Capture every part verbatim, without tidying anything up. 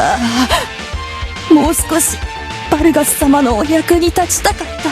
ああ、もう少しバルガス様のお役に立ちたかった。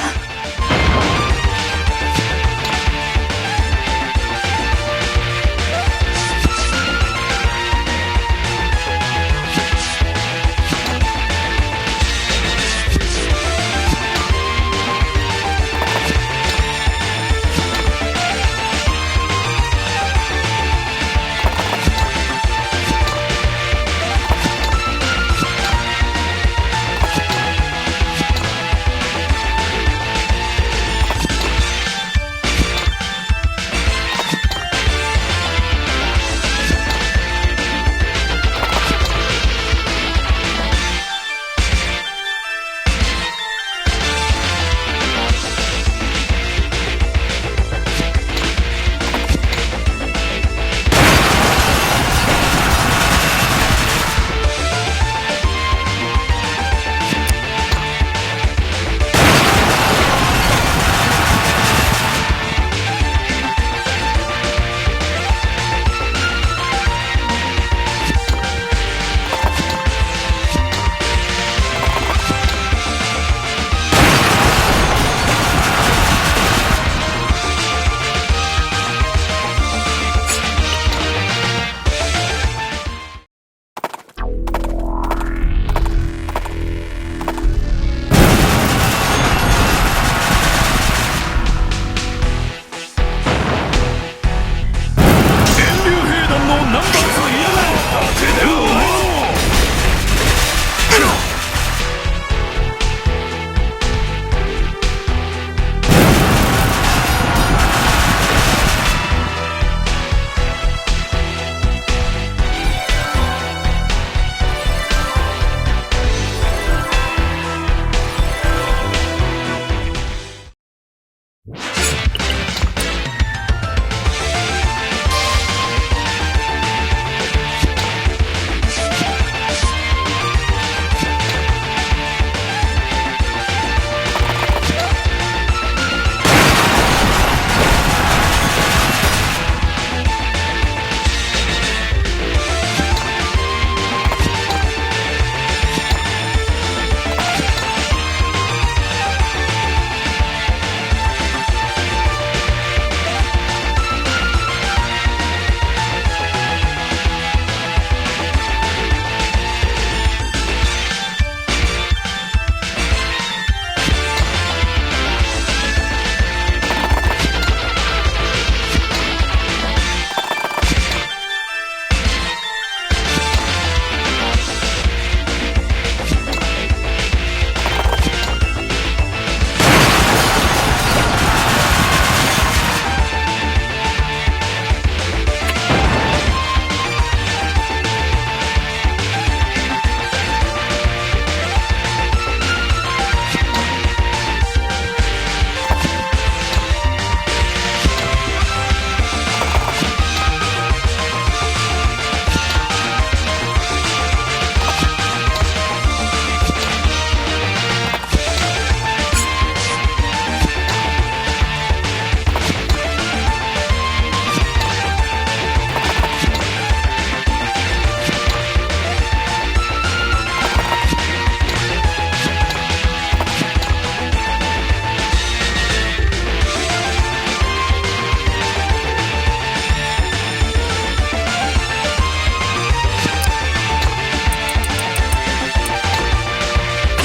天竜兵団のナンバーツー、伊賀を当てておろう。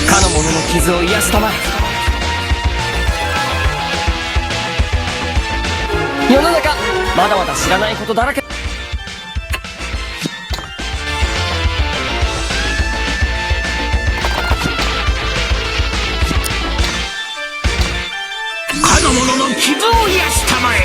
かの者の傷を癒すたまえ。世の中、まだまだ知らないことだらけ。かの者の傷を癒したまえ。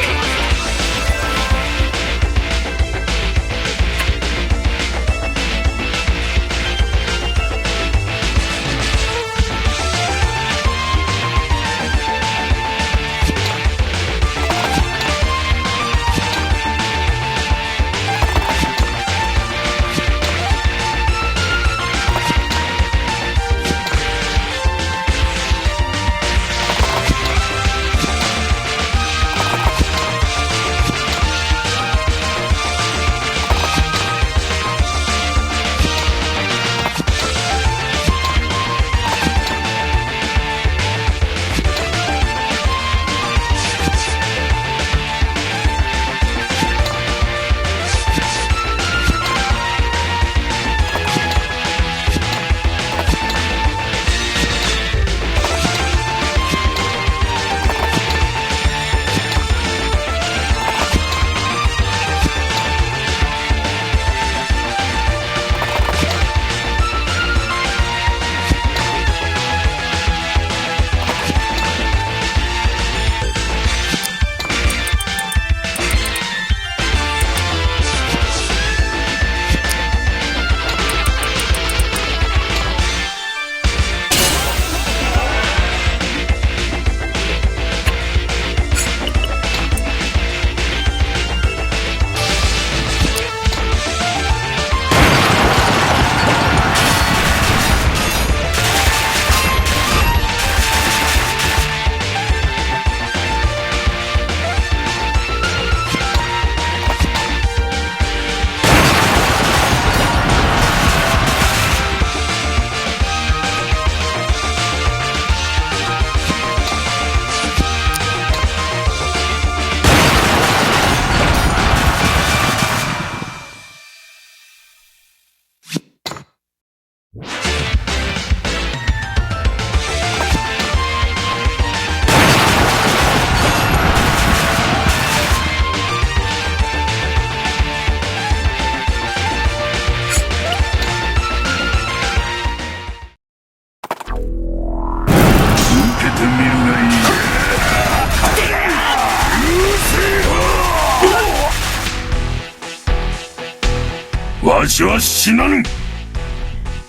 わしは死なぬ。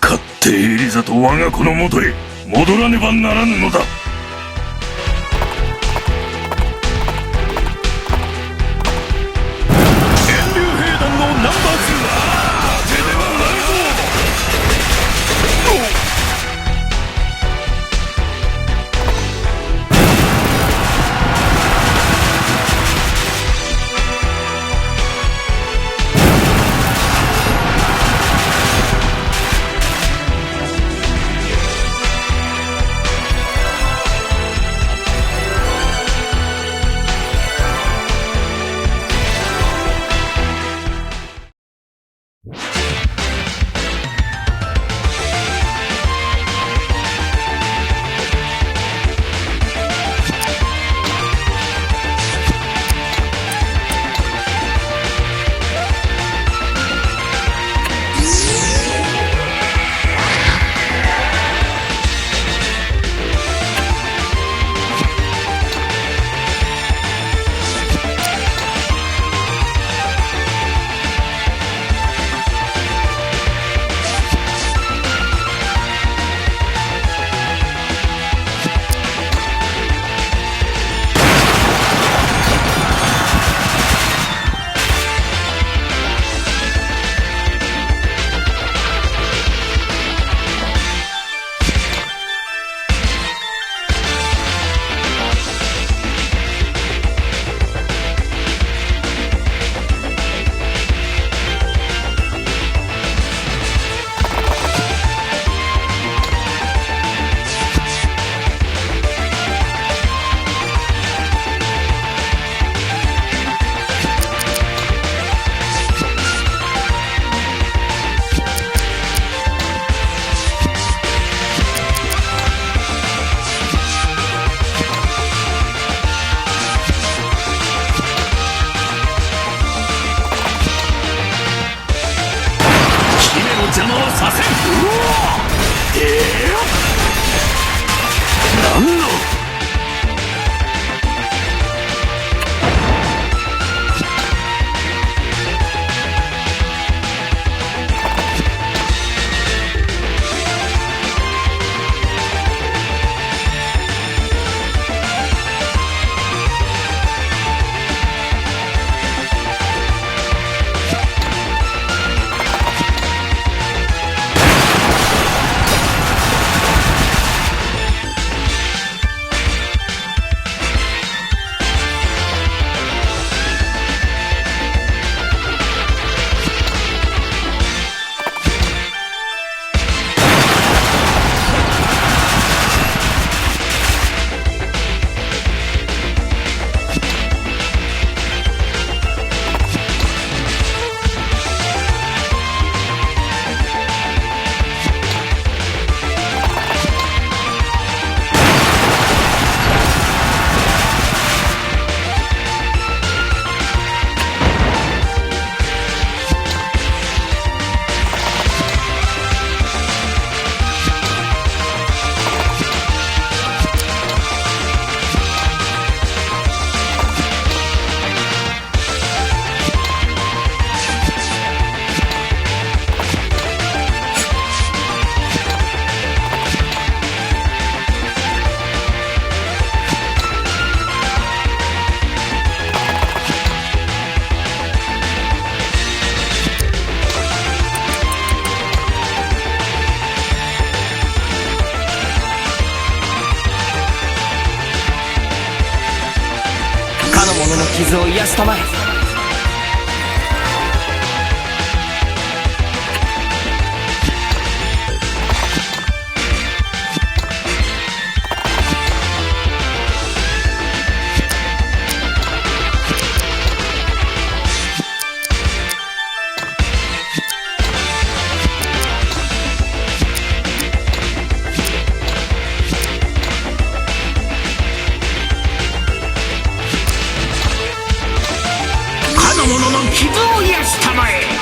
勝ってエリザと我が子のもとへ 戻らねばならんのだ。遠流兵団のナンバーツーは伊達ではないぞ。姫の邪魔はさせん。うわっ！えー、なんの？ かの者の傷を癒したまえ。 かの者の傷を癒したまえ。